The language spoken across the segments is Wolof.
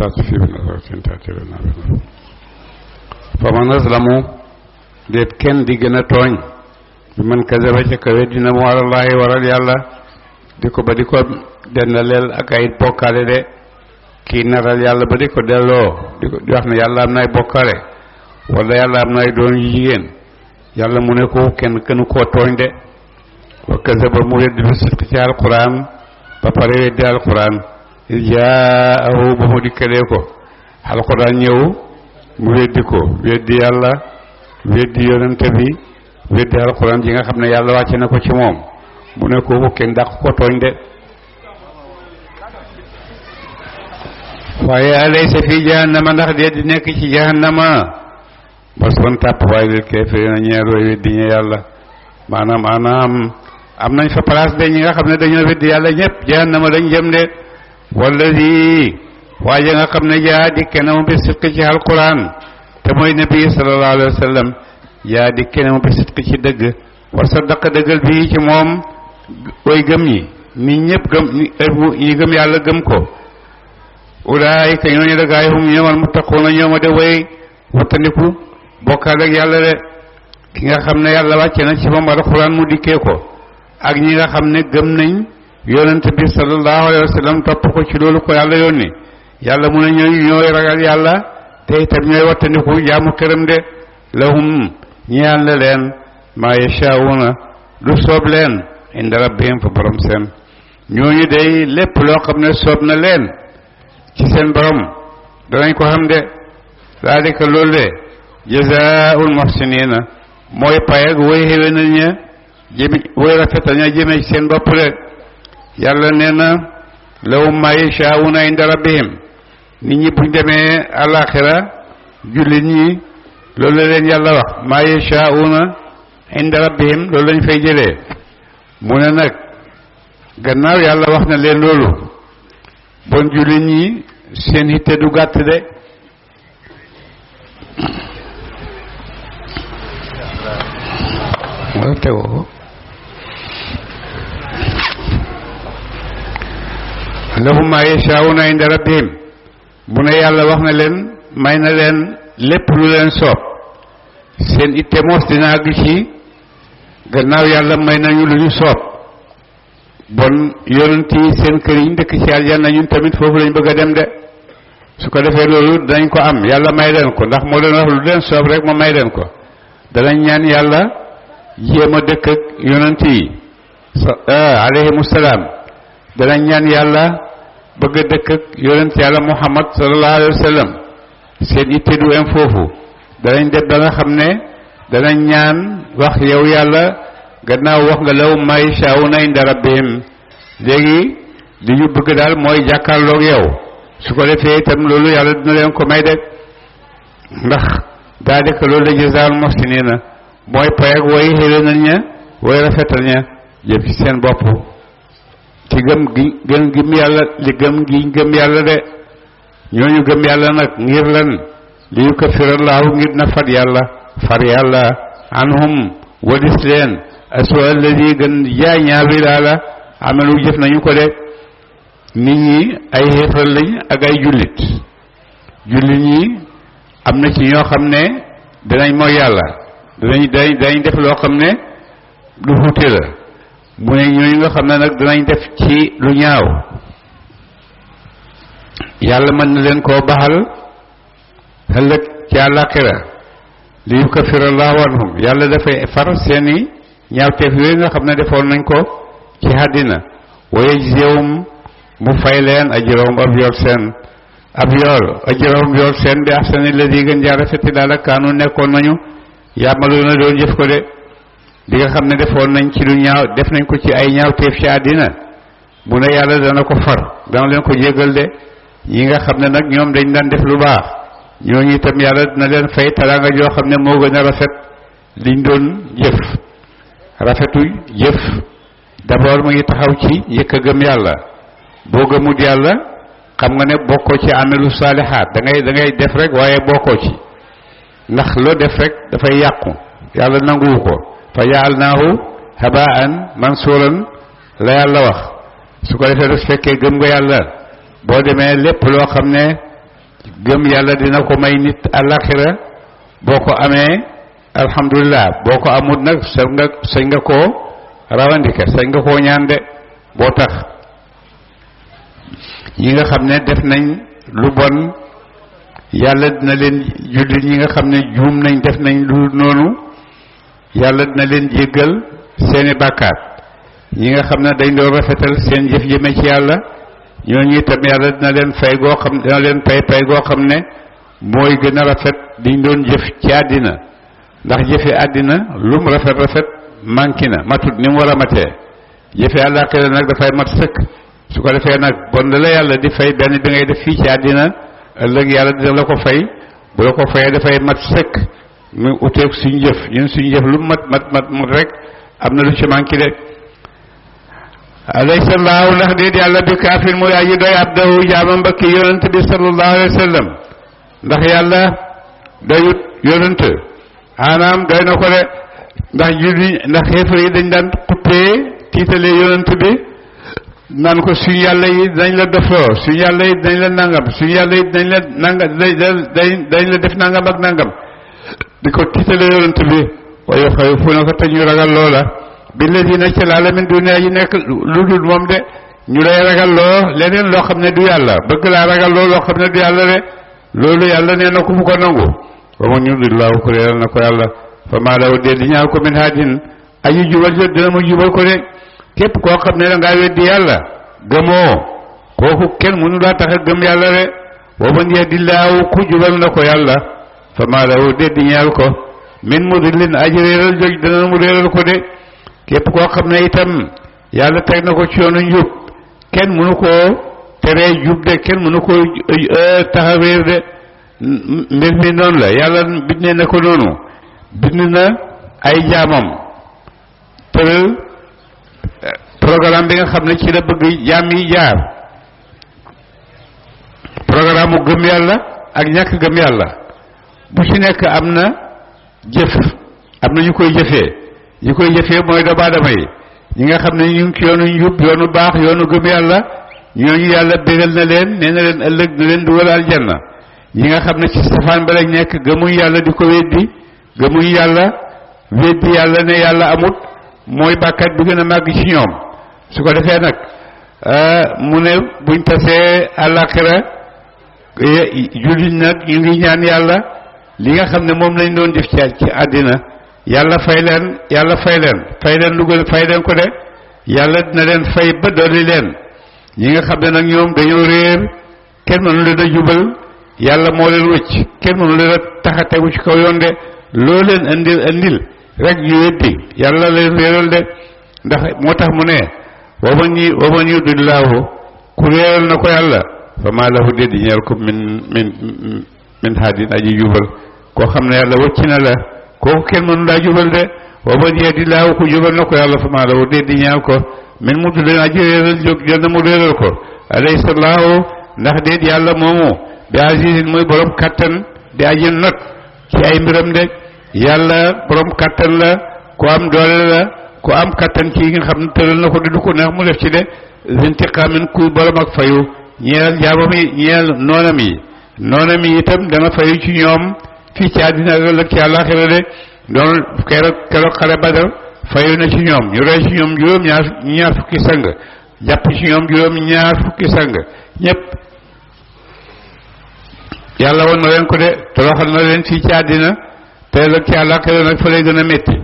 تطفي بنظرة تأتي لنا بنظرة فمن أظلموا ديت كن دي gën a tooñ bi man kazaba ca kawe dina mu alallahi waral yàlla di ko ba di ko dendaleel ak ay bokkaale de kii naral yàlla ba di ko delloo di wax ne yàlla am na ay bokkaale wala yàlla am na ay doon yu jigéen yàlla mu ne ko kenn kënu koo tooñ de wa kazaba mu weddi bi sidq ci alquran ba pare weddi alquran jaahu ba mu dikkalee ko alquran ñëw mu weddi ko weddi yàlla weddi yonente bi weddi alquran ji nga xam ne yàlla wàcce na ko ci moom mu ne ko kenn dàq ko tooñ de waaye alaysa fi jahannama ndax dee di nekk ci jahannama maswan tàpp waaye lil kaafiriina ñeer way weddi ñe yàlla maanaam am nañ fa place de ñi nga xam ne dañoo weddi yàlla ñëpp jahannama lañ jëm de wallazi waaye nga xam ne jaa di kenam bi sidq ci alquran te mooy nabi sallallahu alayhi wa sallam yaa di kenam bi sidq ci dëgg war saddaqa dëggal bi ci moom way gëm ñi nit ñëpp gëm ñi gëm yàlla gëm ko ulaayika ñooñu la gaay hum ñoomal muttaquuna ñooma de way wattandiku bokkaal ak yàlla de ki nga xam ne yàlla wàcce na ci moom alquran mu dikkee ko ak ñi nga xam ne gëm nañ yonent bi sallallahu alayhi wa sallam topp ko ci loolu ko yàlla yónni yàlla mu ne ñooñu ñooy ragal yàlla te itam ñooy wattandiku jaamu këram de lahum ñeel na leen maa yashaa'uuna lu soob leen inda rabbihim fa borom seen ñooñu day lépp loo xam ne soob na leen ci seen borom danañ ko xam de zaalika loolu de jazaa'ul muhsiniina mooy pay ak woy xéwénal ña jëmi woy rafetal ña jëme ci seen bopp de yàlla nee na lahum maa yashaa'uuna inda rabbihim nit ñi buñ demee alaxira jullit ñi loolu la leen yàlla wax maa yashaa'uuna inda rabbihim loolu lañ fay jëlee mu ne nag gannaaw yàlla wax na leen loolu bon jullit ñi seen hitte du gàtt de wala tegoo ko lahum maa yashaa'uuna inda rabbihim mu ne yàlla wax na leen may na leen lépp lu leen soob seen itte moos dina àgg ci gannaaw yàlla may nañu lu ñu soob bon yonent yi seen kër yi ñu dëkk ci aljanna ñun tamit foofu lañ bëgg a dem de su ko defee loolu danañ ko am yàlla may leen ko ndax moo leen wax lu leen soob rek ma may leen ko danañ ñaan yàlla jéem a dëkk ak yonent yi alayhimu salaam danañ ñaan yàlla bëgg a dëkk ak yonent yàlla muhammad sallallahu alayhi wa sallam seen itte du am foofu danañ def ba nga xam ne danañ ñaan wax yow yàlla gannaaw wax nga law maa yashaa'uuna inda rabbihim léegi li ñu bëgg daal mooy jàkkaarloog yow su ko defee itam loolu yàlla dina leen ko may de ndax daa dëkk loolu la jazaa'ul muhsiniina mooy pay ak way xéwénal ña way rafetal ña jëm ci seen bopp ci gëm yàlla li gëm yàlla de ñooñu gëm yàlla nag ngir lan li yukaffirallaahu ngir na far yàlla anhum wadis leen aswa alladi gën jaay ñaawi laala amalu jëf nañu ko de nit ñi ay xéefal lañ ak ay jullit ñi am na ci ñoo xam ne danañ mooy yàlla danañ def loo xam ne lu xuute la mu ne ñooñu nga xam ne nag danañ def ci lu ñaaw yàlla mën na leen koo baxal ëllëg ci àllaaxira li yukaffirallaahu anhum yàlla dafay far seeni ñaawteef yooyu nga xam ne defoon nañ ko ci àddina wa yajzihum mu fay leen ajrahum yool seen bi ahsani alladi gën jaa rafeti daal ak kaanu nekkoon nañu yàmmaluuna doon jëf ko de li nga xam ne defoon nañ ci lu ñaaw def nañ ko ci ay ñaawteef ci àddina mu ne yàlla dana ko far dana leen ko jégal de ñi nga xam ne nag ñoom dañ daan def lu baax ñooñu itam yàlla dina leen fay teraanga joo xam ne moo gën a rafet liñ doon jëf rafetu jëf d'abord mu ngi taxaw ci njëkk a gëm yàlla boo gëmut yàlla xam nga ne bokkoo ci amelu saalihaat da ngay def rek waaye bokkoo ci ndax loo def rek dafay yàqu yàlla nanguwu ko fa jaalnaahu habaan mansuuran la yàlla wax su ko defee su fekkee gëm nga yàlla boo demee lépp loo xam ne gëm yàlla dina ko may nit àllaxira boo ko amee alhamdulilah boo ko amul nag sañ nga koo rawandike sañ nga koo ñaan de boo tax ñi nga xam ne def nañ lu bon yàlla dina leen jullit ñi nga xam ne juum nañ def nañ lu noonu yàlla dina leen jéggal seeni bàkkaat ñi nga xam ne dañ doon rafetal seen jëf jëme ci yàlla ñooñu itam yàlla dina leen fay goo xam dina leen pay goo xam ne mooy gën a rafet diñ doon jëf ci àddina ndax jëfe àddina lu mu rafet rafet manqué na matut ni mu war a matee jëfe àllaaxira nag dafay mat sëkk su ko defee nag bon la yàlla di fay benn bi ngay def fii ci àddina ëllëg yàlla dina la ko fay bu la ko fayee dafay mat sëkk mu uteeg suñu jëf ñun suñu jëf lu mat rek am na lu ci manqué de alaysa llaahu ndax déet yàlla bi kaafin muy aji doy abdahu jaamam mbakki yonent bi sallallahu alayhi wa sallam ndax yàlla doyut yonent anaam doy na ko de ndax julli ndax xeefar yi dañ daan xuppee tiitalee yonent bi naan ko suñu yàlla yi dañ la dofloo suñu yàlla yi dañ la nangam suñu yàlla yi dañ la nangam dañ la def nangam ak nangam di ko tiitalee yonent bi waaye xëy fu na ko te ñu ragal loola bi ladina ci alamin dunya yi nekk lu dul moom de ñu lay ragal loo leneen loo xam ne du yàlla bëgg laa ragal loo xam ne du yàlla de loolu yàlla nee na ku mu ko nangu wa man yudillaahu ko réeral na ko yàlla fa maa lahu dee di ñaaw ko min haadin aji jubal jot dina mu jubal ko de képp koo xam ne da ngaa weddi yàlla gëmoo kooku kenn mënu laa tax a gëm yàlla de wa man yahdillaahu ku jubal na ko yàlla fa maa lahu dee di ñaaw ko min mudillin aji réeral joj dina mu réeral ko de képp koo xam ne itam yàlla teg na ko ci yoonu njub kenn mënu koo teree jub de kenn mënu koo tax a réer de mbir mi noonu la yàlla bindee na ko noonu bind na ay jaamam tëral programme bi nga xam ne ci la bëgg jaam yi jaar programme mu gëm yàlla ak ñàkk gëm yàlla bu ci nekk am na jëf am na ñu koy jëfee ñi koy jëfee mooy doomu aadama yi ñi nga xam ne ñu ngi ci yoonu njub yoonu baax yoonu gëm yàlla ñooñu yàlla bégal na leen nee na leen ëllëg na leen dugal aljanna ñi nga xam ne ci safaan ba lañ nekk gëmuñ yàlla di ko weddi gëmuñ yàlla weddi yàlla ne yàlla amut mooy bàkkaat bi gën a màgg ci ñoom su ko defee nag mu ne buñ tasee àllaaxira jullit nag ñu ngi ñaan yàlla li nga xam ne moom lañ doon def ci àddina yàlla fay leen dugal fay leen ko de yàlla dina leen fay ba dolli leen ñi nga xam ne nag ñoom dañoo réer kenn mënu leen a jubal yàlla moo leen wëcc kenn mënu leen a tax a tegu ci kaw yoon de loo leen andil rek ñu weddi yàlla leen réeral de ndax moo tax mu ne waman yudillaahu ku réeral na ko yàlla fa maa lahu déddi ñeel ko min haadin aji jubal koo xam ne yàlla wëcc na la kooku kenn mënu laa jubal de waman yahdillaahu ku jubal na ko yàlla fa maa lahu déddi ñeel ko min mudillin aji réeral jóg jël na mu réeral ko alaysa llaahu ndax déet yàlla moomu bi azizin muy borom kattan di aji not ci ay mbiram de yàlla borom kattan la ku am doole la ku am kattan ci nga xam ne tëral na ko di du ko neex mu def ci de zintiqaamin kuy borom ak fayu ñeel jaamam yi ñeel noonam yi itam dana fayu ci ñoom fii ci àddina ak ëllëg ci àllaaxira de doon keroog xare Badar fayu na ci ñoom ñu rey ci ñoom ñaar fukki sang jàpp ci ñoom ñaar fukki sang ñépp yàlla woon na leen ko de toroxal na leen fii ci àddina te ëllëg ci àllaaxira nag fa lay gën a métti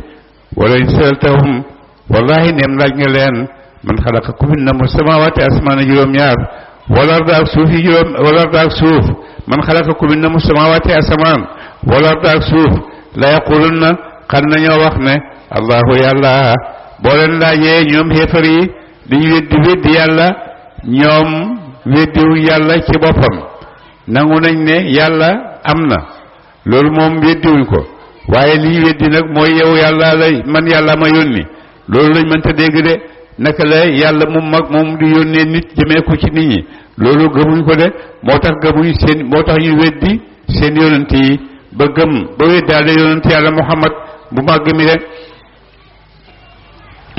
wala in sa'altahum wallahi neem laaj nga leen man xalaqa ku bind na mu samaawaati asmaana juróom-ñaar wal arda ak suuf yi wal arda ak suuf man xalaqa ku bind na mu samaawaati asamaan wal arda ak suuf la yaqulunna xam nañoo wax ne allahu yàlla boo leen laajee ñoom xéefar yi dañu weddi yàlla ñoom weddiwu yàlla ci boppam nangu nañ ne yàlla am na loolu moom weddiwuñ ko waaye lii weddi nag mooy yow yàlla lay man yàlla ma yónni loolu lañ mënta dégg de naka la yàlla mu mag moom di yónnee nit jëmee ko ci nit ñi loolu gëmuñ ko de moo tax ñu weddi seen yonent yi ba weddaale yonent yàlla Muhammad bu màgg mi de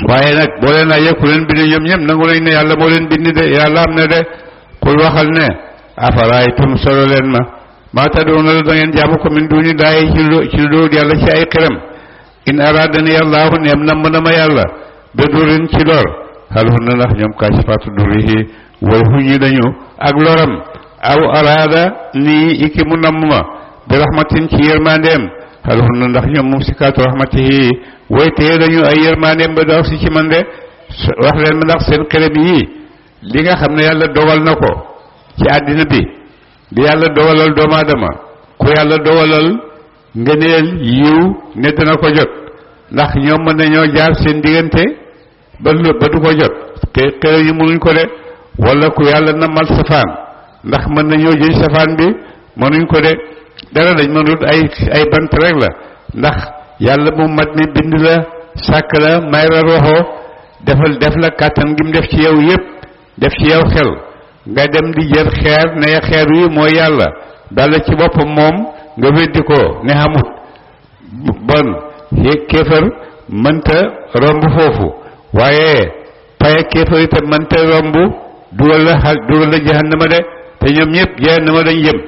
waaye nag boo leen laajee ku leen bind ñoom ñëpp nangu nañ ne yàlla moo leen bind de yàlla am na de kul waxal ne afaraytum solo leen ma maa tad'uuna la da ngeen jaamu ko min duuni laahi ci lu dul yàlla ci ay xiram in aradani allahu neem namm na ma yàlla ba durin ci lor hal hunna ndax ñoom kaashifaatu durrihi way huñi dañu ak loram aw arada nii iki mu namm ma bi rahmatin ci yërmandeem hal hunna ndax ñoom mumsikaatu rahmatihi way téye dañu ay yërmandeem ba daw si ci man de wax leen ma ndax seen xiram yii li nga xam ne yàlla dogal na ko ci àddina bi di yàlla dogalal doomu aadama ku yàlla dogalal ngëneel yiw ne dana ko jot ndax ñoom mën nañoo jaar seen diggante ba du ko jot te xëy ñu mënuñ ko de wala ku yàlla namal safaan ndax mën nañoo jël safaan bi mënuñ ko de dara dañ mënut ay bant rek la ndax yàlla mu mat mi bind la sàkk la may la roxo def la kàttan gi mu def ci yow yépp def ci yow xel nga dem di jël xeer ne xeer wi mooy yàlla dala ci boppam moom nga weddi ko ne xamut bon kéefër mënta romb foofu waaye paye kéefër itam mënta romb dugal la jahannama de te ñoom ñëpp jahannama dañ jëm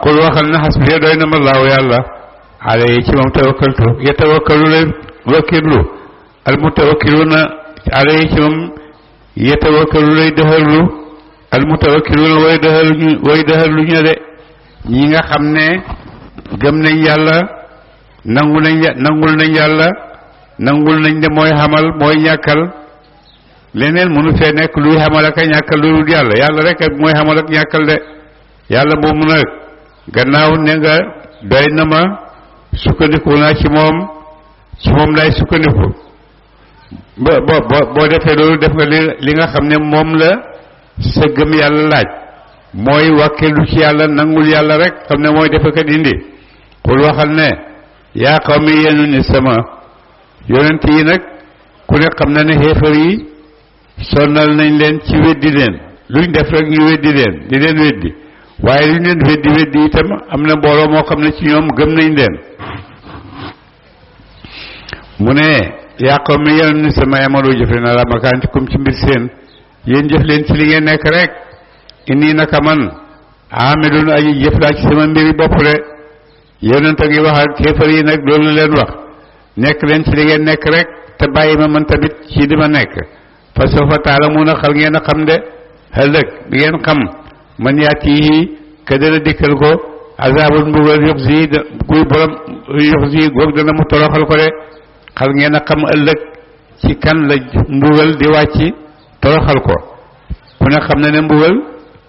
kul waxal na xasbiya doy na ma laaw yàlla alayhi ci moom tawakkaltu yatawakkalu leen wakkirlu almutawakkiluna alayhi ci moom yatawakkalu lay dëxërlu almutawakkiluna way dëxërlu ñu de ñi nga xam ne gëm nañ yàlla nangul nañ yàlla nangul nañ de mooy xamal mooy ñàkkal leneen mënu fee nekk luy xamal ak a ñàkkal lu dul yàlla yàlla rek ak mooy xamal ak ñàkkal de yàlla moomu nag gannaaw ne nga doy na ma sukkandiku naa ci moom lay sukkandiku boo defee loolu def nga li nga xam ne moom la sa gëm yàlla laaj mooy wàkkeelu ci yàlla nangul yàlla rek xam ne mooy defa ko dindi xul waxal ne yaa qawmi yéenu ni sama yonent yi nag ku ne xam na ne xéefar yi sonnal nañ leen ci weddi leen luñ def rek ñu weddi leen di leen weddi waaye luñ leen weddi itam am na mbooloo moo xam ne ci ñoom gëm nañ leen mu ne yaa qawmi yéenu ni sama yamalu jëf leen ala makaantikum ci mbir seen yéen jëf leen ci li ngeen nekk rek inni naka man amilun aji jëf laa ci sama mbiri bopp de yonent a ngi wax ak kéefar yi nag loolu leen wax nekk leen ci li ngeen nekk rek te bàyyi ma man tamit ci li ma nekk fa sawfa taalamuuna xal ngeen a xam de ëllëg di ngeen xam man yaatihi ka dana dikkal ko azabul mbugal yuxzi kuy borom yuxzi goog dana mu toroxal ko de xal ngeen a xam ëllëg ci kan la mbugal di wàcci toroxal ko ku ne xam na ne mbugal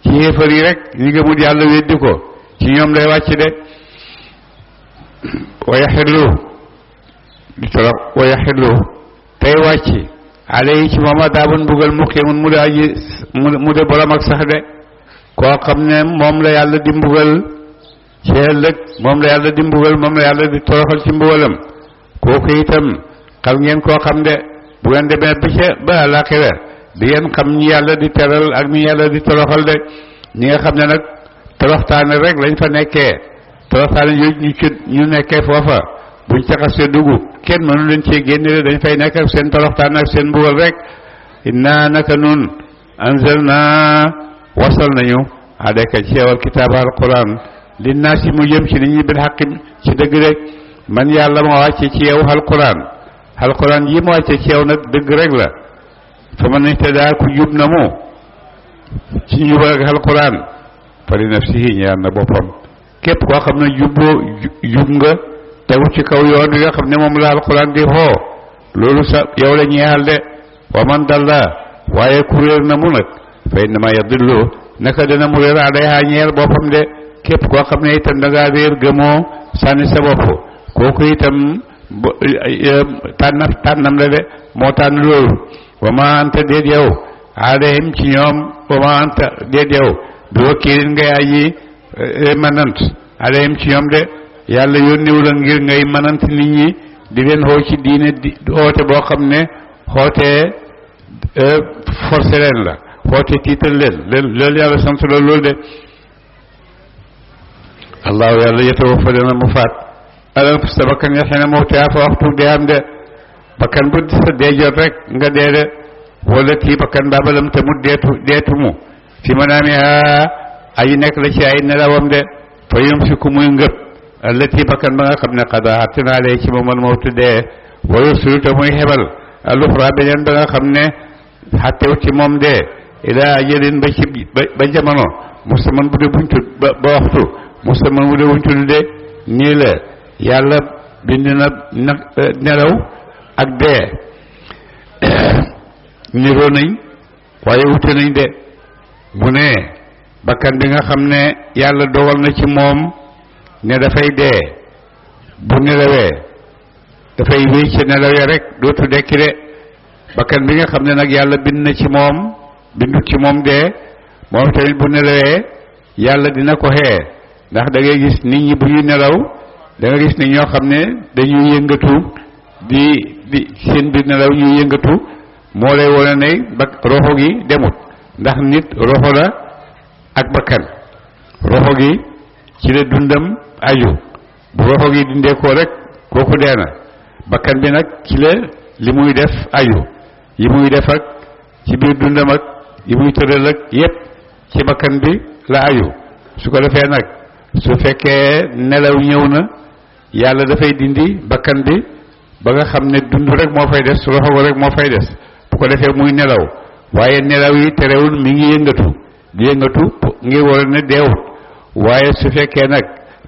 ci xéefar yi rek ñi gëmul yàlla weddi ko ci ñoom lay wàcc de wa yaxillu tey wàcc alayhi ci moom adaabun mbugal muqiimun mu de aji mu de borom ak sax de koo xam ne moom la yàlla di mbugal ci ëllëg moom la yàlla di mbugal moom la yàlla di toroxal ci mbugalam kooku itam xam ngeen koo xam de bu ngeen demee ba àllaaxira di ngeen xam ñi yàlla di teral ak ñi yàlla di toroxal de ñi nga xam ne nag toroxtaane rek lañ fa nekkee toroxtaane yooyu ñu nekkee foofa buñ ca xasee dugg kenn mënu leen cee génne dañ fay nekk ak seen toroxtaane ak seen mbugal rek inna naka nun anzalna wasal nañu alayka ci yow alkitaab alquran linnaasi mu jëm ci nit ñi bil xaqi ci dëgg rek man yàlla ma wàcce ci yow alquran yi ma wàcce ci yow nag dëgg rek la fa man ihtadaa ku jub na mu ci njub ak alquran fa li nafsihi ñeel na boppam képp koo xam ne jub nga tegu ci kaw yoon wi nga xam ne moom la alquran di xoo loolu sa yow la ñeexal de wa man dalla waaye ku réer na mu nag fa innama yadillu naka dana mu réer alayha ñeel boppam de képp koo xam ne itam da ngaa réer gëmoo sànni sa bopp kooku itam tànnam la de moo tànn loolu wa ma anta déet yow alayhim ci ñoom wa ma anta déet yow bi wakiilin ngay aji manant alayhim ci ñoom de yàlla yónniwu la ngir ngay manant nit ñi di leen xoo ci diine di xoote boo xam ne xootee forcé leen la xoote tiital leen loolu yàlla sant loolu de allahu yàlla yatawaffa dana mu faat alanfusa bakkan ya xina mawtiha fa waxtu dee am de bakkan bu sa dee jot rek nga dee de wala tii bakkan baabalam te mu deetu mu fi manaamiha aji nekk la ci ay nelawam de fa yumsiku muy ngëp allati bakkan ba nga xam ne xada xattinaa lay ci moom al mawtu dee wa yursilu te muy xebal aluxra beneen ba nga xam ne xattew ci moom dee ila ajalin ba jamono musamman bu dee buñ tudd ba waxtu musamman bu dee buñ tudd de nii la yàlla bind na nelaw ak dee niroo nañ waaye wute nañ de mu ne bakkan bi nga xam ne yàlla dogal na ci moom ne dafay dee bu nelawee dafay wéy ci nelaw ya rek dootu dekki de bakkan bi nga xam ne nag yàlla bind na ci moom bindut ci moom dee moom tamit bu nelawee yàlla dina ko xee ndax da ngay gis nit ñi bu ñuy nelaw da nga gis ne ñoo xam ne dañuy yëngatu di seen biir nelaw ñuy yëngatu moo lay wone ne roxo gi demut ndax nit roxo la ak bakkan roxo gi ci la dundam aju bu roxo gi dindee ko rek kooku dee na bakkan bi nag ci la li muy def aju yi muy def ak ci biir dundam ak yi muy tëral ak yépp ci bakkan bi la aju su ko defee nag su fekkee nelaw ñëw na yàlla dafay dindi bakkan bi ba nga xam ne dund rek moo fay des roxo rek moo fay des bu ko defee muy nelaw waaye nelaw yi terewul mi ngi yëngatu di yëngatu ngir war ne deewut waaye su fekkee nag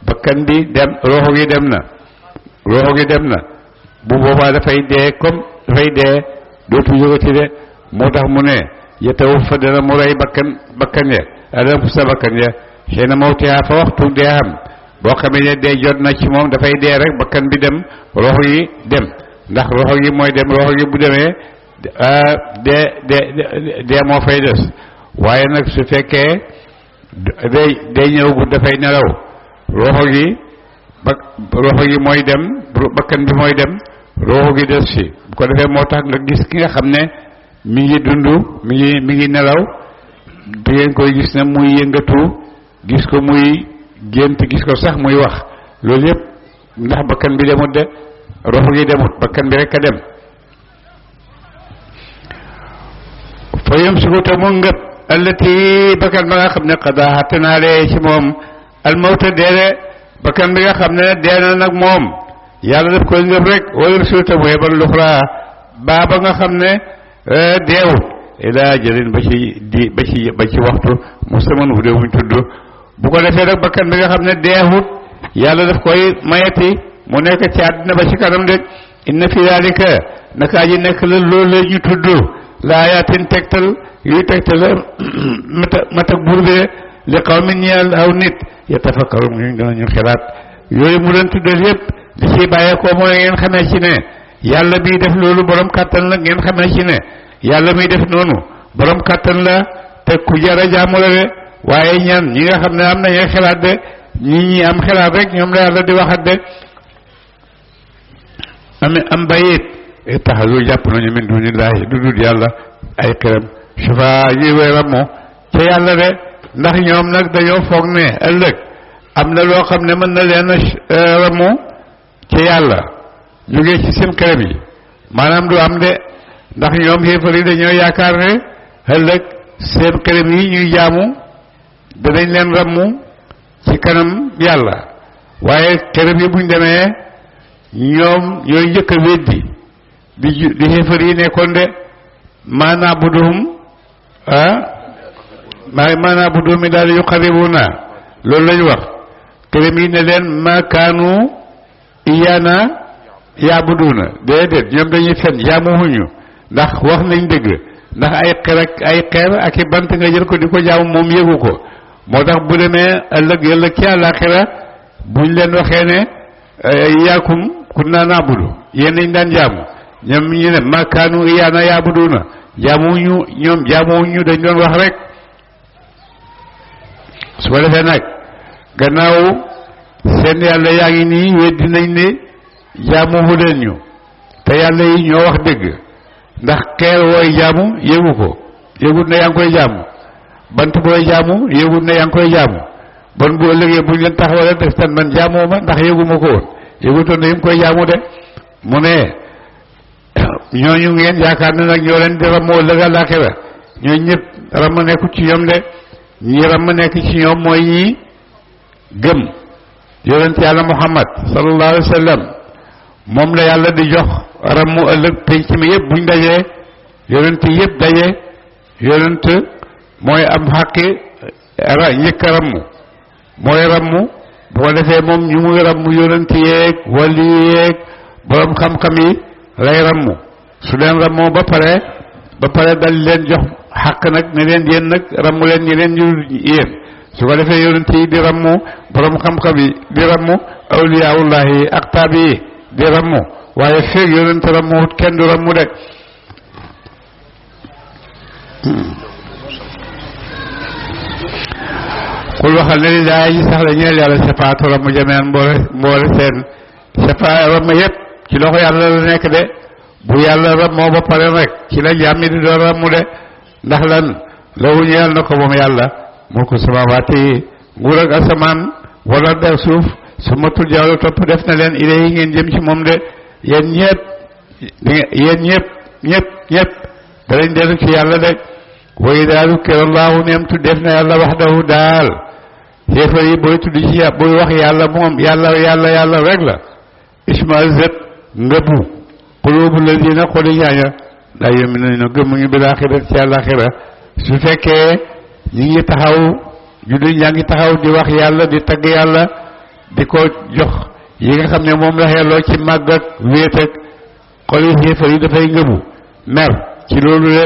bakkan bi dem roxo gi dem na bu boobaa dafay dee comme dafay dee dootu yëgati de moo tax mu ne yatawaffa dana mu rey bakkan ya adam sa bakkan ya xëy na mawtiha fa waxtu dee xam boo xamee ne dee jot na ci moom dafay dee rek bakkan bi dem roxo yi dem ndax roxo gi mooy dem roxo gi bu demee dee moo fay des waaye nag su fekkee day ñëwagul dafay nelaw roxo gi mooy dem bakkan bi mooy dem roxo gi des fi bu ko defee moo tax nga gis ki nga xam ne mi ngi dund mi ngi nelaw di ngeen koy gis ne muy yëngatu gis ko muy gént gis ko sax muy wax loolu yëpp ndax bakkan bi demut de roxo gi demut bakkan bi rek a dem fa yumsiku te mu ngëp allati bakkan ba nga xam ne xadaa xattanaa lee ci moom almawta deede bakkan bi nga xam ne dee na nag moom yàlla daf koy ngëp rek wala yursilu te mu yebal luxra ba nga xam ne deewut ilaa ajalin ba ci waxtu musamman fu dee buñ tudd bu ko defee nag bakkan bi nga xam ne deewut yàlla daf koy mayati mu nekk ci àddina ba ci kanam de inna fi daalika naka aji nekk la loolu la ñu tudd laayaatin tegtal yuy tegtal matak burbee li qawmin ñeel aw nit yatafakkaru ñu danañu xelaat yooyu mu leen tuddal yépp li ciy bàyyeekoo mooy ngeen xamee ci ne yàlla miy def loolu borom kàttan la ngeen xamee ci ne yàlla miy def noonu borom kàttan la te ku jara jaamu la de waaye ñan ñi nga xam ne am nañu xelaat de ñi am xelaat rek ñoom la yàlla di waxat de am bayit taxalu jàpp nañu min dunillahi du dul yàlla ay xiram sufa yi way rammo ca yàlla de ndax ñoom nag dañoo foog ne ëllëg am na loo xam ne mën na leen rammo ca yàlla jógee ci seen xiram yi maanaam du am de ndax ñoom xéefar yi dañoo yaakaar ne ëllëg seen xiram yi ñuy jaamu danañ leen rammu ci kanam yàlla waaye xiram yi buñ demee ñoom ñooy njëkk a weddi di xéefar yi nekkoon de maanaa buduhum maanaa buduhum daal yuqarribuna loolu lañu wax xiram yi ne leen ma kaanu iyaana yaabuduna déedéet ñoom dañuy fen jaamuwuñu ndax wax nañ dëgg ndax ay xeer ak i bant nga jël ko di ko jaamu moom yëgu ko moo tax bu demee ëllëg ci àllaaxira buñ leen waxee ne yaakum kunna naabudu yéen nañ daan jaamu ñoom ñu ne makaanu iyaana yaabuduna jaamuwuñu dañ doon wax rek su ko defee nag gannaaw seen yàlla yaa ngi nii weddi nañ ne jaamuwu leen ñu te yàlla yi ñoo wax dëgg ndax xeer wooy jaamu yëgu ko yëgut ne yaa ngi koy jaamu bant booy jaamu yëgut ne yaa ngi koy jaamu bon bu ëllëgee buñ leen taxawalee def tan man jaamoo ma ndax yëguma ko woon yëgutoon ne yi mu koy jaamu de mu ne ñooñu ngeen yaakaar ne nag ñoo leen di rammoo ëllëg àllaaxira ñooñu ñëpp ram nekku ci ñoom de ñi ram nekk ci ñoom mooy ñi gëm yonent yàlla Muhammad sallallahu alayhi wa sallam moom la yàlla di jox rammu ëllëg penc mi yëpp buñ dajee yonent yëpp daje yonent mooy am xaqi njëkk a rammu mooy rammu bu ko defee moom ñu muy rammu yonent yeeg wali yeeg borom xam-xam yi lay rammu su leen rammoo ba pare dal leen jox xaq nag ne leen yéen nag rammu leen ñi leen ñu yéen su ko defee yonent yi di rammu borom xam-xam yi di rammu awliyaawullahi yi ak taabi yi di rammu waaye feeg yonent rammuwut kenn du rammu de xul waxal ne li daa yi sax la ñeel yàlla safaatu ramm jameen mboole seen safa ramm yépp ci loxo yàlla la nekk de bu yàlla rammoo ba pare rek ci la jàmmi di doon rammu de ndax lan lawu ñeel na ko moom yàlla mulku samaawaati nguur ak asamaan wala der suuf su matul jawlu topp def na leen idée yi ngeen jëm ci moom de yéen ñëpp danañ dellu ci yàlla de wa idaa zukira Allaahu neem tuddeef na yàlla wahdahu daal xéefar yi booy tudd ci booy wax yàlla moom yàlla rek la isma'azzat ngëbu quluubu llaziina xoli ñaaña laa yu'minuuna gëmuñu bil aaxirati ci àllaaxira su fekkee ñi ngi taxaw jullit ñaa ngi taxaw di wax yàlla di tagg yàlla di ko jox yi nga xam ne moom la xelloo ci màgg ak wéet ak xoli xéefar yi dafay ngëbu mer ci loolu de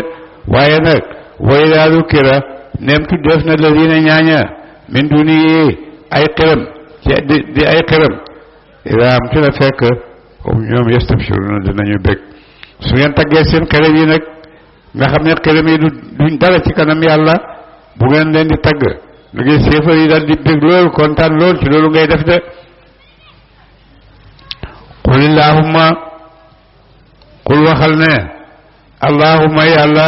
waaye nag wa idaa zukira neem tuddeef na llaziina ñaaña min dunihi ay xërëm ci di ay xërëm idaa am ci la fekk ñoom yastabshiruuna dinañu bég su ngeen taggee seen xërëm yi nag nga xam ne xërëm yi duñ dara ci kanam yàlla bu ngeen leen di tagg lu ngi séefar yi daal di bég lool kontaan lool ci loolu ngay def de qul illahumma qul waxal ne allahumma yàlla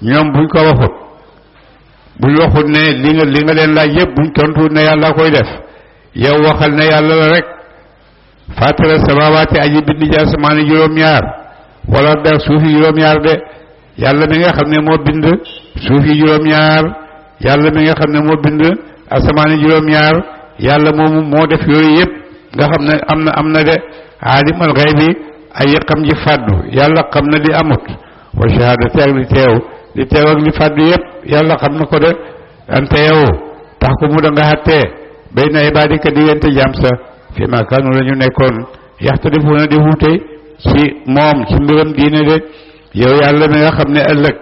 ñoom buñ ko waxut buñ waxut ne li nga leen laaj yëpp buñ tontuwut ne yàlla koy def yow waxal ne yàlla la rek faatira samaawaati aji bind ci asamaani juróom-ñaar wala da suufi juróom-ñaar de yàlla mi nga xam ne moo bind suufi juróom-ñaar yàlla mi nga xam ne moo bind asamaani juróom-ñaar yàlla moomu moo def yooyu yëpp nga xam ne am na de aalimal xaybi ay xam ji fàddu yàlla xam na li amut wa shahaadati ak li teew ak li fàddu yëpp yàlla xam na ko de ante yow tax ko mu da nga xattee bayna ibaadika diggante jaam sa fi ma kaanu la ñu nekkoon yaxtalifuuna di wuute ci moom ci mbiram diine de yow yàlla mi nga xam ne ëllëg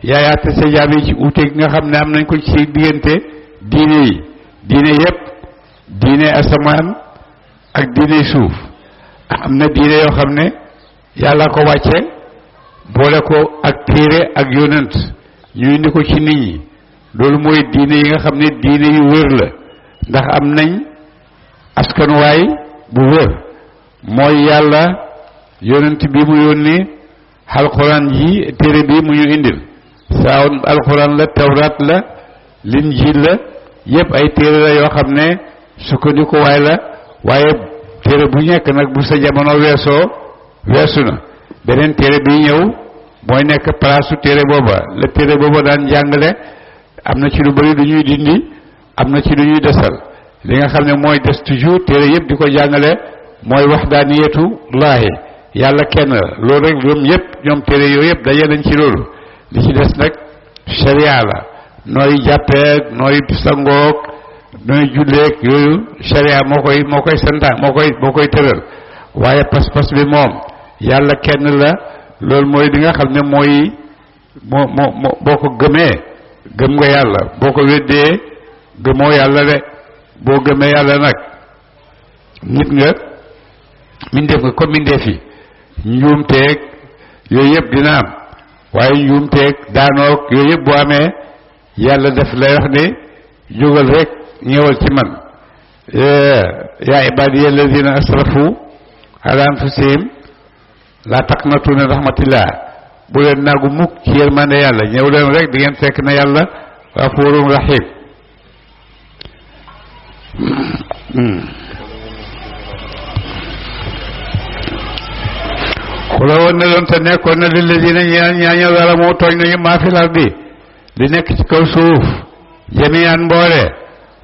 yaay àtte sa jaam yi ci wuute gi nga xam ne am nañ ko ci diggante diine yi diine yëpp diine asamaan ak diine suuf am na diine yoo xam ne yàlla ko wàcce boole ko ak téere ak yonent ñu indi ko ci nit ñi loolu mooy diine yi nga xam ne diine yu wér la ndax am nañ askanuwaay bu wér mooy yàlla yonent bi mu yónni alxuraan ji téere bi mu ñu indil saaw alxuraan la tawraat la linjiil la yépp ay téere la yoo xam ne sukkandikuwaay la waaye téere bu nekk nag bu sa jamono weesu na beneen téere bi ñëw mooy nekk place su téere booba la téere booba daan jàngale am na ci lu bari du ñuy dindi am na ci lu ñuy desal li nga xam ne mooy des toujours téere yëpp di ko jàngale mooy waxdaaniyatu laahi yàlla kenn la loolu rek ñoom yëpp ñoom téere yooyu yëpp daje nañ ci loolu li ci des nag sharia la nooy jàppeek nooy sangook nooy julleek yooyu sharia moo koy santaan moo koy tëral waaye pas-pas bi moom yàlla kenn la loolu mooy li nga xam ne mooy moo boo ko gëmee gëm nga yàlla boo ko weddee gëmoo yàlla de boo gëmee yàlla nag nit nga mindeef nga comme mindeef yi njuumteeg yooyu yëpp dina am waaye njuumteeg daanoog yooyu yëpp boo amee yàlla def lay wax ne jógal rek ñëwal ci man yaa ibaadiya alladina asrafu ala anfusihim laa taqnatu min rahmatillah bu leen naagu mukk ci yërmande yàlla ñëw leen rek di ngeen fekk na yàlla gafuurun rahim xula woon na doon te nekkoon na lilladina ñaaña dara moo tooñ nañu maa fil ardi li nekk ci kaw suuf jami'an mboole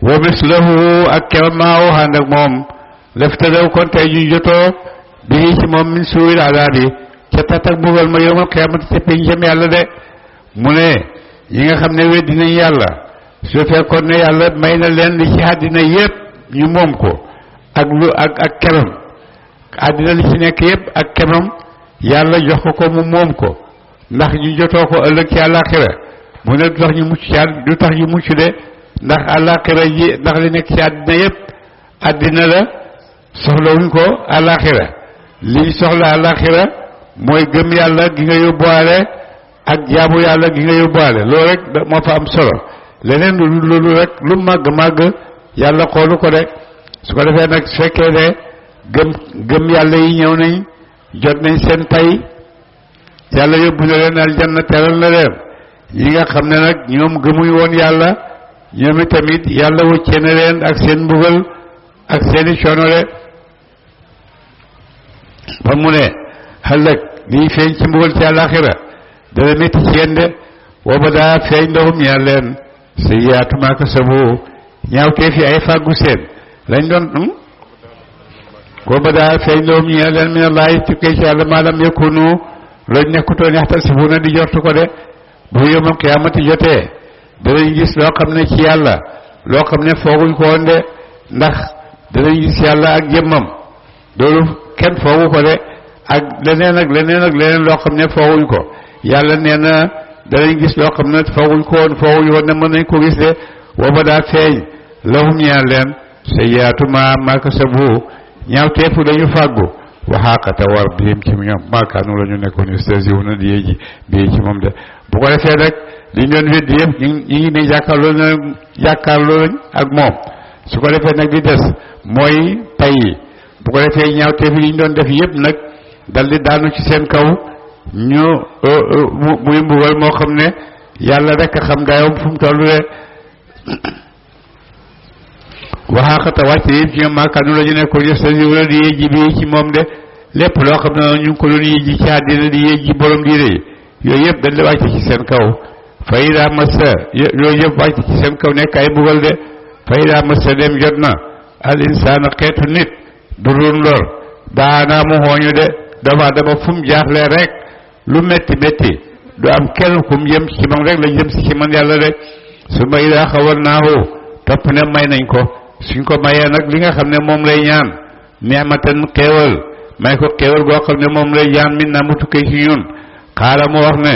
wa mislahu ak kema maaw ànd ak moom laftadaw kon tey ju jotoo bii ci moom min suu'il adaabi ca tat ak mbugal ma yawmal qiyaamati ca péncam yàlla de mu ne yi nga xam ne weddi nañ yàlla su fekkoon ne yàlla may na leen li ci àddina yépp ñu moom ko ak kemam àddina li ci nekk yépp ak kemam yàlla jox ko mu moom ko ndax ñu jotoo ko ëllëg ci àllaaxira mu ne du tax ñu mucc de ndax àllaaxira ji ndax li nekk ci àddina yépp àddina la soxlawuñ ko àllaaxira liñ soxla àllaaxira mooy gëm yàlla gi nga yóbbuwaale ak jaamu yàlla gi nga yóbbuwaale loolu rek moo fa am solo leneen loolu rek lu màgg yàlla xoolu ko de su ko defee nag su fekkee ne gëm yàlla yi ñëw nañ jot nañ seen tay yàlla yóbbu na leen aljanna teral na leen yi nga xam ne nag ñoom gëmuñ woon yàlla ñoom itamit yàlla wëccee na leen ak seen mbugal ak seeni coono de ba mu ne xëllëg liy feeñ ci mbugal ci àllaaxira dana métti ci yéen de wa badaa feeñ ndoxum ñaan leen sayyi'aatu maa kasabu ñaawtee fi ay fàggu seen lañ doon wa badaa feeñ ndoxum ñaan leen minallaahi tukkee ci yàlla maa lam yakunu lañ nekkutoon yaxtasibuuna di jortu ko de bu yawmal qiyaamati jotee danañ gis loo xam ne ci yàlla loo xam ne fooguñ ko woon de ndax danañ gis yàlla ak jëmmam loolu kenn foogu ko de ak leneen loo xam ne fooguñ ko yàlla nee na danañ gis loo xam ne fooguñ ko woon ne mën nañ ko gis de wooba daa feeñ lahum ñaan leen sayyi'aatu maa kasabu ñaawteefu dañu fàggu waxaaqata war bihim ci ñoom maakaanu la ñu nekkoon yastahzi'uuna di yéeji bii ci moom de bu ko defee nag liñ doon weddi yëpp ñu ngi nii jàkkaarloo lañ ak moom su ko defee nag di des mooy pay yi bu ko defee ñaawteef yi ñu doon def yëpp nag dal di daanu ci seen kaw ñu muy mbugal moo xam ne yàlla rek a xam dayoom fu mu toll de waxaaxata wàcc yëpp ci ñoom maakaanu la ñu nekkoon yastahzi'uuna di yéeji bii ci moom de lépp loo xam ne ñu ngi ko doon yéeji ci àddina di yéeji borom diine yi yooyu yëpp dañ la wàcc ci seen kaw fa idaa massa yooyu yëpp wàcc ci seen kaw nekk ay mbugal de fa idaa massa dem jot na al insaana xeetu nit durun lor daanaa mu xooñu de dama fu mu jaaxlee rek lu metti du am kenn ku mu jëm ci man rek la jëm si ci man yàlla de su ma idaa xawalnaahu topp ne may nañ ko suñ ko mayee nag li nga xam ne moom lay ñaan ni'matan xéewal may ko xéewal goo xam ne moom lay ñaan min naa mu tukkee ci ñun xaala mu wax ne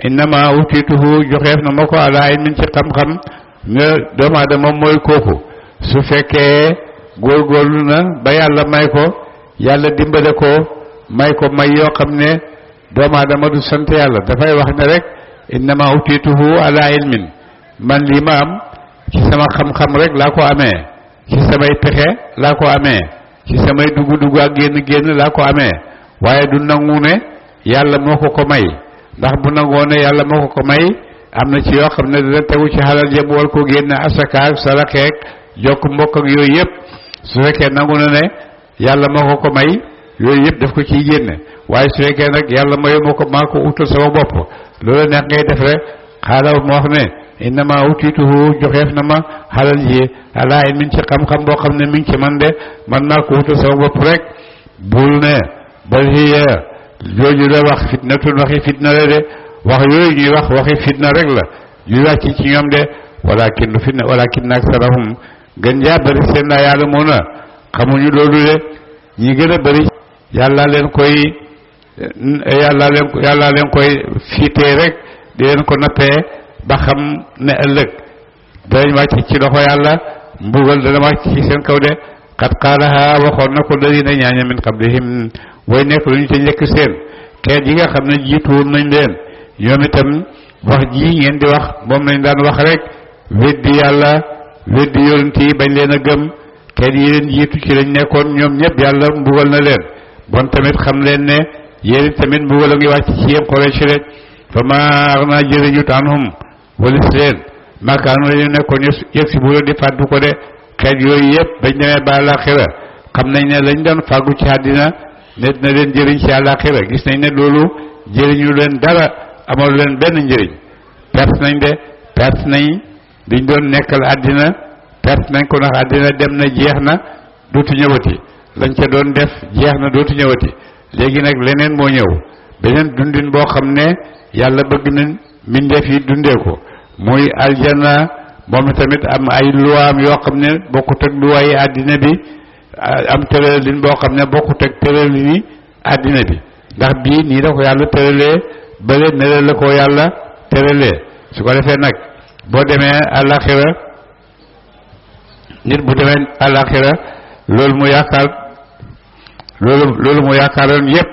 innama utituhu joxeef na ma ko ala ilmin ci xam-xam nga doomu aadama mooy kooku su fekkee góorgóorlu na ba yàlla may ko yàlla dimbale ko may yoo xam ne doomu aadama du sant yàlla dafay wax ne rek innama utituhu ala ilmin man lii ma am ci sama xam-xam rek laa ko amee ci samay pexe laa ko amee ci samay dugg ak génn laa ko amee waaye du nangu ne yàlla moo ko may ndax bu nangoo ne yàlla moo ko may am na ci yoo xam ne dina tegu ci xalal yëpp war ko génne asaka ak saraxeek jokk mbokk ak yooyu yëpp su fekkee nangu na ne yàlla moo ko may yooyu yëpp daf ko ciy génne waaye su fekkee nag yàlla mayu maa ko utal sama bopp loolu neex ngay def rek xaala moo wax ne innama utituhu joxeef na ma xalal ji ala ilmin ci xam-xam boo xam ne mi ngi ci man de man maa ko utal sama bopp rek bul ne bal hiya jooju la wax fitnatun waxi fitna la de wax yooyu ñuy wax waxi fitna rek la ñuy wàcc ci ñoom de walakin aksarahum gën jaa bëri seen laa yàlla moo na xamuñu loolu de ñi gën a bëri yàlla leen koy fiitee rek di leen ko nappee ba xam ne ëllëg danañ wàcc ci loxo yàlla mbugal dana wàcc ci seen kaw de qad qaalaha waxoon na ko ladina ñaaña min qablihim way nekk lu ñu ca njëkk seen xeet yi nga xam ne jiituwoon nañ leen ñoom itam wax ji ngeen di wax moom lañ daan wax rek weddi yàlla weddi yonent yi bañ leen a gëm xeet yi leen jiitu ci lañ nekkoon ñoom ñëpp yàlla mbugal na leen bon tamit xam leen ne yéen tamit mbugal a ngi wàcc ci yéen Quraysh rek fa ma aghnaa jëriñut anhum walis leen maakaanu la ñu nekkoon yëg si bu di fàddu ko de xeet yooyu yëpp bañ demee ba àllaaxira xam nañ ne lañ doon fàggu ci àddina ne dina leen jëriñ ci àllaaxira gis nañ ne loolu jëriñu leen dara amalu leen benn njëriñ perte nañ de perte nañ liñ doon nekkal àddina perte nañ ko ndax àddina dem na jeex na dootu ñëwati lañ ca doon def jeex na dootu ñëwati léegi nag leneen moo ñëw beneen dundin boo xam ne yàlla bëgg na mbindeef yi dundee ko muy aljanna moom tamit am ay luwaam yoo xam ne bokkut ak luwaayi àddina bi am tëralin boo xam ne bokkut ak tëralini àddina bi ndax bii nii la ko yàlla tëralee bële nele la ko yàlla tëralee su ko defee nag boo demee àllaaxira nit bu demee àllaaxira loolu mu yaakaar loolu mu yaakaaroon yépp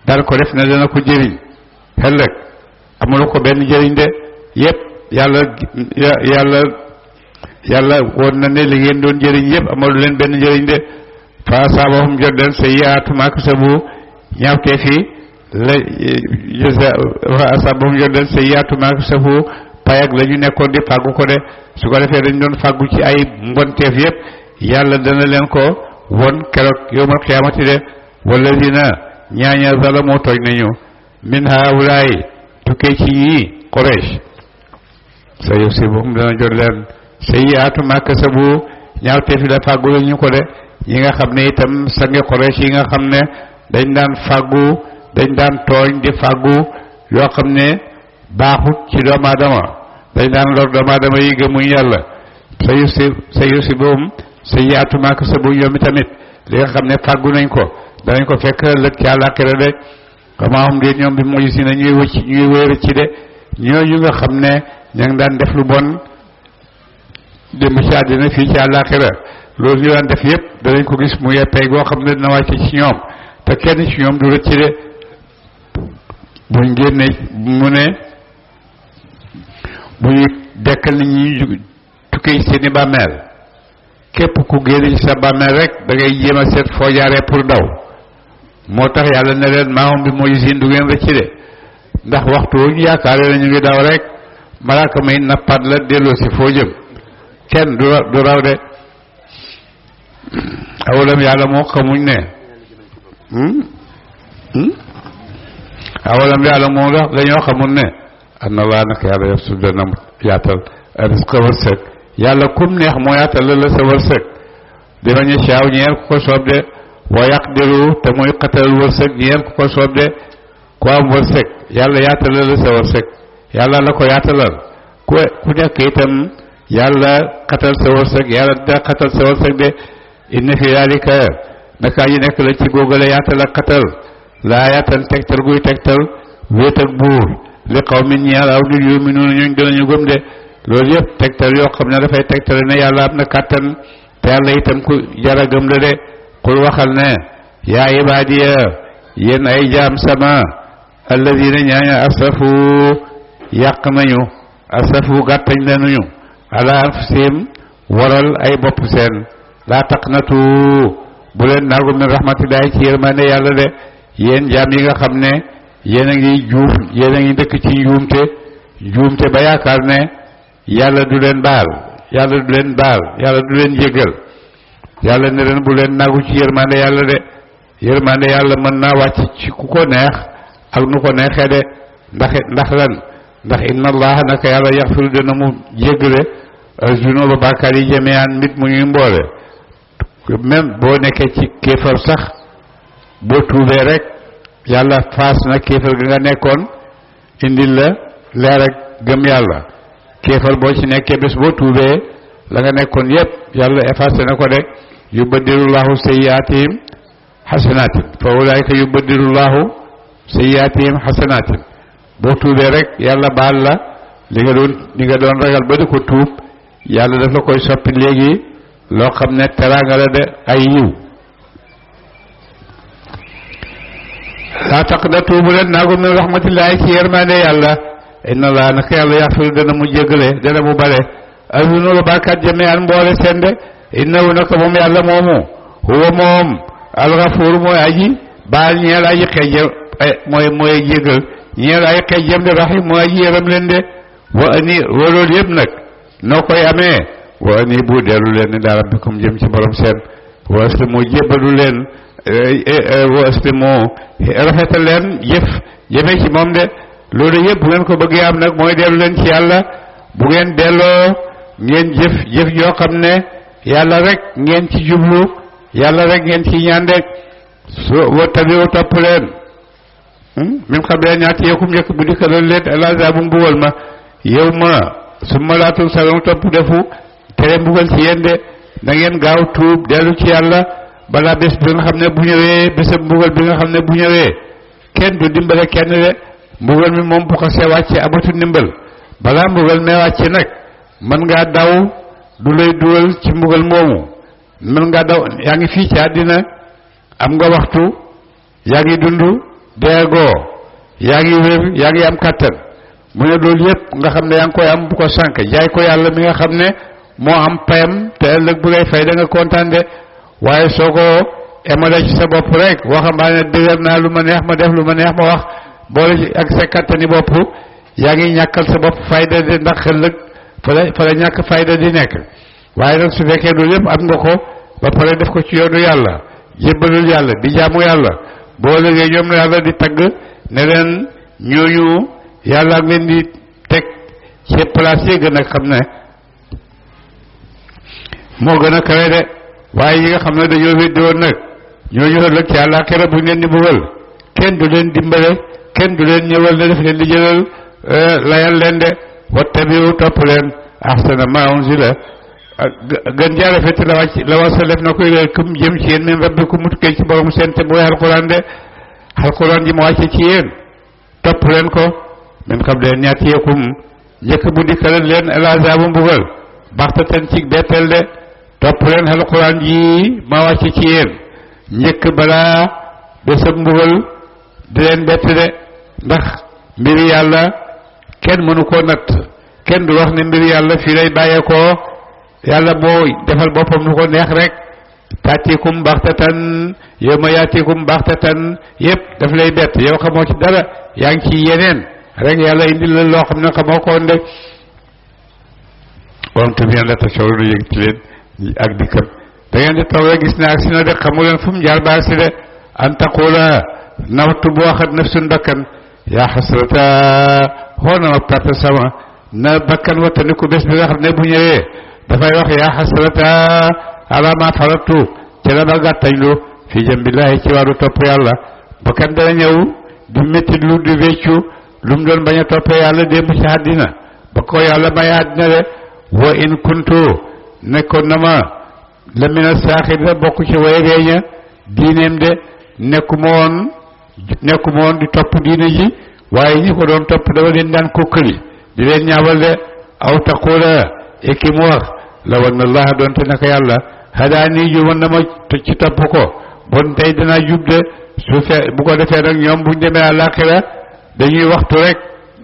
dal ko def ne dana ko jëriñ ëllëg amul ko benn jëriñ de yépp yàlla woon na ne li ngeen doon jëriñ yépp amalu leen benn njëriñ de fa asaabahum jot leen sayyi'aatu maa kasabu ñaawtee fi la fa asaabahum jot leen sayyi'aatu maa kasabu payag la ñu nekkoon di fàggu ko de su ko defee dañ doon fàggu ci ay mbonteef yépp yàlla dana leen ko won keroog yawmal qiyaamati de walladina ñaaña zalamoo tooñ nañu min haawulaay tukkee ci ñii Quraysh sa yusibuhum dana jot leen sayyi'aatu maa kasabu ñaawteef la fàggu la ñu ko de ñi nga xam ne itam sangi Quraysh yi nga xam ne dañ daan fàggu dañ daan tooñ di fàggu yoo xam ne baaxut ci doomu aadama dañ daan lor doomu aadama yi gëmuñ yàlla sa yusibuhum sayyi'aatu maa kasabu ñoom tamit li nga xam ne fàggu nañ ko danañ ko fekk ëllëg ci àllaaxira de xamaahum de ñoom bi mujj si na ñuy wéer ci de ñooñu nga xam ne ña ngi daan def lu bon démb ci àddina fii ci àllaaxira loolu ñu daan def yépp danañ ko gis mu yeppee goo xam ne dina wàcc ci ñoom te kenn ci ñoom du rëcc de buñ génne mu ne bu ñu dekkal nit ñi tukkee seeni bàmmeel képp ku génn ci sa bàmmeel rek da ngay jéem a seet foo jaaree pour daw moo tax yàlla ne leen maamam bi mooy sin du ngeen rëcc de ndax waxtu wu ñu yaakaare na ñu ngi daw rek malaaka may nappaat la delloo si foo jëm kenn du raw de awalam yàlla moo xamuñ ne awalam yàlla moo dañoo xamul ne am na laa nag yàlla yëpp su dana yaatal risque wërsëg yàlla kum neex moo yaatal la sa wërsëg dima ñu caaw ñeel ku ko soob de wa yaqdiru te muy xatal wërsëg ñeel ku ko soob de ku am wërsëg yàlla yaatal la sa wërsëg yàlla la ko yaatalal ku nekk itam yàlla xatal sa wërsëg yàlla da xatal sa wërsëg de inna fi daalika naka yi nekk la ci góogale yaatal ak xatal laa yaatal tegtal guy tegtal wéet ak buur li qawmin ñeel aw nit yu'minuuna ñooñ danañu gëm de loolu yëpp tegtal yoo xam ne dafay tegtale ne yàlla am na kàttan te yàlla itam ku jara gëm la de qul waxal ne yaa ibaadiya yéen ay jaam sama alladina ñaaña asrafu yàq nañu asrafu gàttañ lañu ala anfusihim waral ay bopp seen laa taqnatu bu leen naagu min rahmatillahi ci yërmande yàlla de yéen jaam yi nga xam ne yéen a ngi juum yéen a ngi dëkk ci njuumte ba yaakaar ne yàlla du leen baal yàlla du leen jéggal yàlla ne leen bu leen naagu ci yërmande yàlla de yërmande yàlla mën naa wàcc ci ku ko neex ak nu ko neexee de ndax lan ndax inna allaha naka yàlla yaxfiru dana mu jéggale zunuba bàkkaar yi jami'an mbit mu ñuy mboole même boo nekkee ci kéefar sax boo tuubee rek yàlla faas na kéefar ga nga nekkoon indil la leer ak gëm yàlla kéefar boo ci nekkee bés boo tuubee la nga nekkoon yépp yàlla effacé na ko de yubaddilullahu sayyiatihim hasanatin fa ulaika yubaddilullahu sayyiatihim hasanatin boo tuubee rek yàlla baal la li nga doon ragal ba di ko tuub yàlla daf la koy soppi léegi loo xam ne teraanga la de ay yiw laa taqnatu bu leen naagu min rahmatillahi ci yërmande yàlla inna laa naka yàlla yaxfiru dana mu jéggale dana mu bale azunuba bàkkaat jami'an mboole seen de innahu naka moom yàlla moomu huwa moom alxafuur mooy aji baal ñeel aji xejjam mooy jéggal ñeel ay xejjam de rahim mooy aji yërëm leen de wa loolu yëpp nag noo koy amee wa ani bu dellu leen ni daa rabbikum jëm ci borom seen wa aslimu jébbalu leen wa aslimu rafetal leen jëfe ci moom de loolu yëpp bu ngeen ko bëggee am nag mooy dellu leen ci yàlla bu ngeen delloo ngeen jëf joo xam ne yàlla rek ngeen ci jublu yàlla rek ngeen ci ñaan de wa tabiu topp leen min xam leen ñaati yeekum njëkk bu dikkaloon leen alaza bu mbugal ma yow ma su ma laatul salon topp defu tere mbugal ci yéen de da ngeen gaaw tuub dellu ci yàlla balaa bés bi nga xam ne bu ñëwee bésab mbugal bi nga xam ne bu ñëwee kenn du dimbale kenn de mbugal mi moom bu ko see wàcce amatu ndimbal balaa mbugal mee wàcce nag mën ngaa daw du lay dugal ci mbugal moomu mën ngaa daw yaa ngi fii ci àddina am nga waxtu yaa ngi dund deegoo yaa ngi wér yaa ngi am kàttan mu ne loolu yëpp nga xam ne yaa ngi koy am bu ko sànk jaay ko yàlla mi nga xam ne moo am payam te ëllëg bu lay fay da nga kontaan de waaye soo ko emale ci sa bopp rek waxambaane dëgër naa lu ma neex ma def lu ma neex ma wax boole ci ak sa kattani bopp yaa ngi ñàkkal sa bopp fayda de ndax ëllëg fa la ñàkk fayda di nekk waaye nag su fekkee loolu yëpp am nga ko ba pare def ko ci yoonu yàlla jébbalul yàlla di jaamu yàlla boo léegi ñoom la yàlla di tagg ne leen ñooñu yàlla ak leen di teg ci place yi gën a xam ne moo gën a kawe de waaye ñi nga xam ne dañoo weddi woon nag ñooñu ëllëg ci àllaaxira bu ñu leen di mbugal kenn du leen dimbale kenn du leen ñëwal ne def leen di jëlal layal leen de wattabiu topp leen ahsana ma unzila gën jaa rafet la wasalef na koy kum jëm ci yéen min rabbikum mu tukkee ci borom seen te mooy alquran de alquran ji mu wàcce ci yéen topp leen ko min xam leen ñaati yeekum njëkk bu dikkalal leen alazabu mbugal baxtatan ci betteel de topp leen alquran ji ma wàcce ci yéen njëkk balaa bésab mbugal di leen bett de ndax mbiri yàlla kenn mënu koo natt kenn du wax ne mbiri yàlla fii lay bàyyeekoo yàlla boo defal boppam lu ko neex rek taatikum baxtatan yow ma yaatikum baxtatan yëpp daf lay bett yow xamoo ci dara yaa ngi ci yeneen rek yàlla indi la loo xam ne xamoo ko woon de wante bien la tasawuru yëg ci leen ak dikkam da ngeen di toog rek gis ne ak si na de xamu leen fu mu jaar ba si de an taqula nawtu bu waxat nafsun bakkan yaa xasrata xool na ma perte sama na bakkan wattandiku bés bi nga xam ne bu ñëwee dafay wax yaa xasrata ala ma faratu ci la ma gàttañlu fi jëmbillahi ci wàllu topp yàlla bakkan dana ñëw di métti lu di wéccu lu mu doon bañ a toppee yàlla démb ci àddina ba ko yàlla may àddina de wa in kuntu nekkoon na ma la mina saaxir bokk ci way reeña diineem de nekkuma woon di topp diine ji waaye ñi ko doon topp dama leen daan kokkali di leen ñaawal de aw taqula ki mu wax la wan na allah doonte naka yàlla hadaani ju wan na ma ci topp ko bon tey dinaa jub de bu ko defee nag ñoom buñ demee àllaaxira dañuy waxtu rek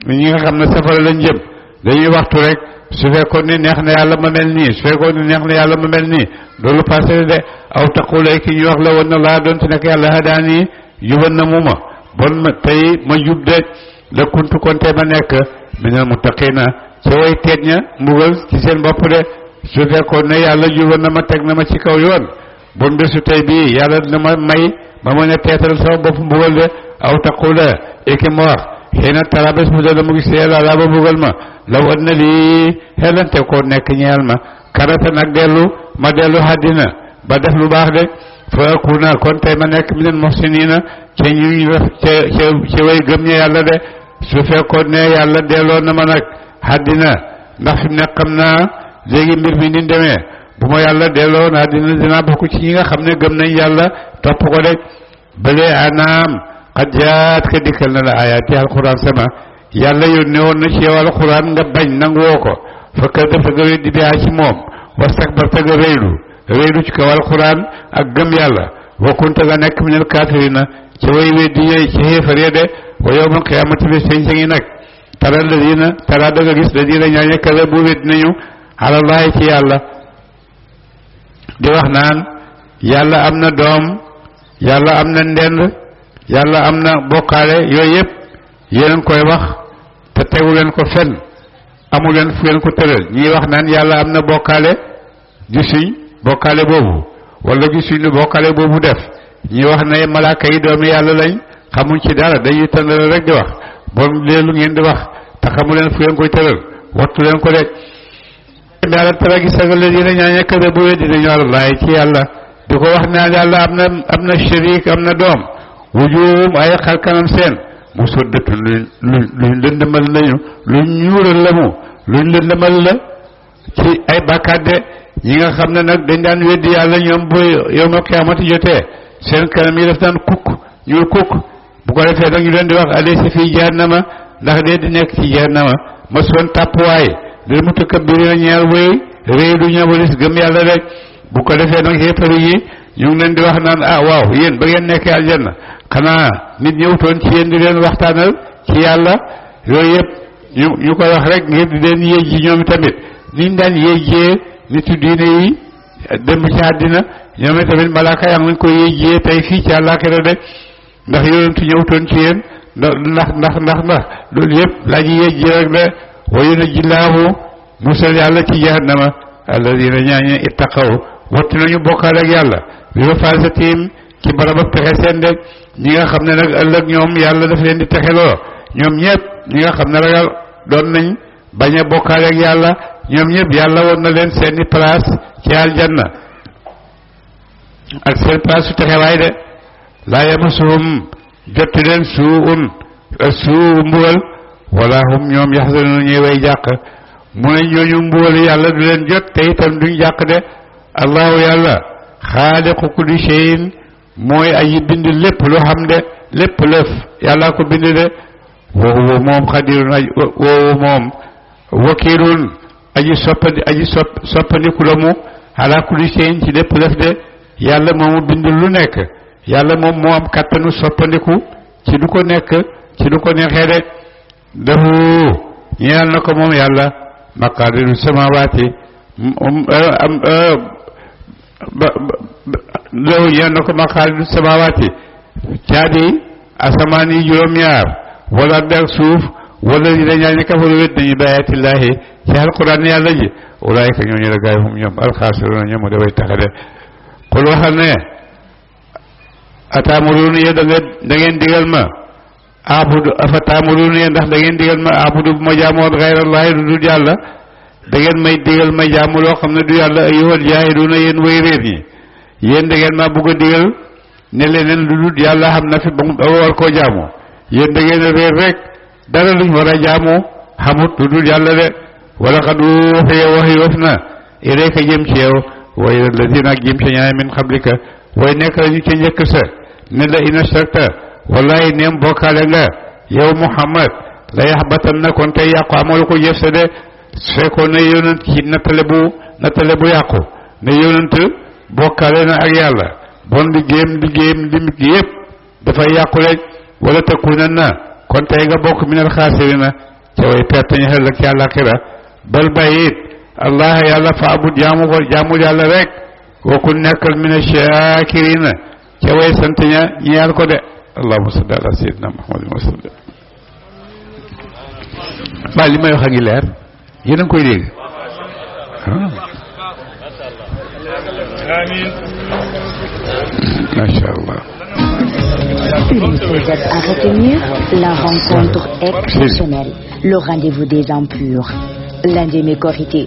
ñi nga xam ne safara lañ jëm dañuy waxtu rek su fekkoon ni neex na yàlla ma mel nii su fekkoon ni neex na yàlla ma mel nii loolu passé de aw taqula ki ñu wax la wan na allah doonte naka yàlla hadaani juban na mu ma bon tey ma jub de la kuntu kon tey ma nekk minal muttaqina ca way teet ña mbugal ci seen bopp de su fekkoon ne yàlla juban na ma teg na ma ci kaw yoon bon bésu tey bii yàlla dina ma may ma mën a teetal sama bopp mbugal de aw taqula ki ma wax xëy na tara bés bu dee mu gis yàlla laa ba mbugal ma law ad na lii xelante koo nekk ñeel ma karata nag ma dellu àddina ba def lu baax de fa akuna kon tey ma nekk minal muhsinina ca ñu ca way gëm ña yàlla de su fekkoon ne yàlla delloo na ma nag àddina ndax fi mu ne xam naa léegi mbir mi ni demee bu ma yàlla delloo na àddina dinaa bokk ci ñi nga xam ne gëm nañ yàlla topp ko de balee anaam xad jaat ka dikkal na la ayaat yi alquran sama yàlla yónnee woon na ci yow alquran nga bañ nanguwoo ko fakka dafa nga weddi bi ci moom wastakbarta nga réylu ci kaw alquran ak gëm yàlla wa kunta nga nekk minal kaafirina ci way weddi yooyu ci xéefar ya de wa yawmal qiyaamati bi sañ-sañi nag tara da nga gis ladina ñaaña kala bu weddi nañu alallahi ci yàlla di wax naan yàlla am na doom yàlla am na ndend yàlla am na bokkaale yooyu yëpp yéen koy wax te tegu leen ko fenn amu leen fu leen ko tëral ñii wax naan yàlla am na bokkaale gisuñ bokkaale boobu wala gisuñ lu bokkaale boobu def ñi wax ne malaaka yi doomi yàlla lañ xamuñ ci dara dañuy tëndal rek di wax bon leelu ngeen di wax te xamu leen fu ngeen koy tëral wattu leen ko de yàlla tara gi sagal leen yéen a ñaaña këda bu weddi nañu àllaay ci yàlla di ko wax naan yàlla am na shariik am na doom wujuhum ay xar kanam seen mu soddatun luñ lëndëmal nañu luñ ñuural la mu luñ lëndëmal la ci ay bàkkaat de ñi nga xam ne nag dañ daan weddi yàlla ñoom bu yawmal qiyaamati jotee seen kanam yi daf daan kukk ñuul kukk bu ko defee nag ñu leen di wax alaysa fii jahannama ndax dee di nekk ci jahannama ma soon tàppuwaay lil mutakabbiriina ñeel wéy réy du ñabalis gëm yàlla rek bu ko defee nag xéefari yi ñu ngi leen di wax naan waaw yéen ba ngeen nekkee aljanna xanaa nit ñëwtoon ci yéen di leen waxtaanal ci yàlla yooyu yëpp ñu ko wax rek ngir di leen yéej ji ñoom tamit niñ daan yéejee nitu diine yi dem ci àddina ñoom tamit malaaka yaa ngi ko yéejee tey fii ci àllaaxira de ndax yonentu ñëwtoon ci yéen ndax loolu yëpp laa ji yéej ji rek de wa yunajjillaahu musal yàlla ci jahannama alladina ñaañe ittaqaw wattu nañu bokkaale ak yàlla bi ba fasatim ci barab ak texe seen de ñi nga xam ne nag ëllëg ñoom yàlla daf leen di texeloo ñoom ñëpp ñi nga xam ne ragal doon nañ bañ a bokkaale ak yàlla ñoom ñëpp yàlla woon na leen seeni place ci aljanna ak seen place su texewaay de laa yamasuhum jotti leen suu mbugal wala hum ñoom yaxzanuna ñuy way jàq mu ne ñooñu mbugal yàlla du leen jot te itam duñ jàq de allahu yàlla xaaliqu kulli shay'in mooy aji bind lépp lu xam de lépp lëf yàlla ko bind de wa huwa moom xadirun moom wakirun aji soppandiku la mu ala kulli shay'in ci lépp lëf de yàlla moomu bind lu nekk yàlla moom moo am kattanu soppandiku ci du ko nekk ci du ko neexee de dafu ñeel na ko moom yàlla maqaadiru samawaati law ñeel na ko maqaadiru samawaati caadi asamaan yi juróom-ñaar wala ak suuf wala li dañaa ne kafaru wét nañu bayaatillaahi ci alquran yàlla ji ulaayika ñooñu la gaay hum ñoom alxaasiruna ñoom dafay taxe de xul waxal ne ataamuruuna yéen da ngeen digal ma abudu afa taamuruuna yéen ndax da ngeen digal ma abudu bu ma jaamoon xayrallaahi du dul yàlla da ngeen may digal ma jaamu loo xam ne du yàlla ayyuhal jaahiluuna yéen way réer ñi yéen da ngeen ma bëgg a digal ne leneen lu dul yàlla xam na fi ba mu war koo jaamoo yéen da ngeen a réer rek dara luñ war a jaamoo xamut lu dul yàlla de wala xad uuxiya wahyoof na ilayka jëm ci yow wa ila lladiina ak jëm ci ñaay min qablika way nekk lañu ca njëkk sa ne la in ashrakta wallahi neem bokkaale nga yow Muhammad la yaxbatan na kon tey yàqu amalu ko jëf sa de fekkoon ne yonent ci nattale bu yàqu ne yonent bokkaale na ak yàlla bon liggéeyam limit gi yëpp dafay yàqu rek wala takkunan na kon tey nga bokk minal xaasirina ca way perte ñu xel ak ci àllaaxira bal bàyyit allah yàlla fa abud jaamul yàlla rek wa kun nekkal mina shaakirina ca way sant ña ñeel ko de allahumma salli ala sayyidina muhammadin wa sallam waaye li may wax a ngi leer yéen a ngi koy dégg amiin macha allah. Une chose à retenir, la rencontre exceptionnelle, le rendez-vous des impurs, l'un de mes coryphées.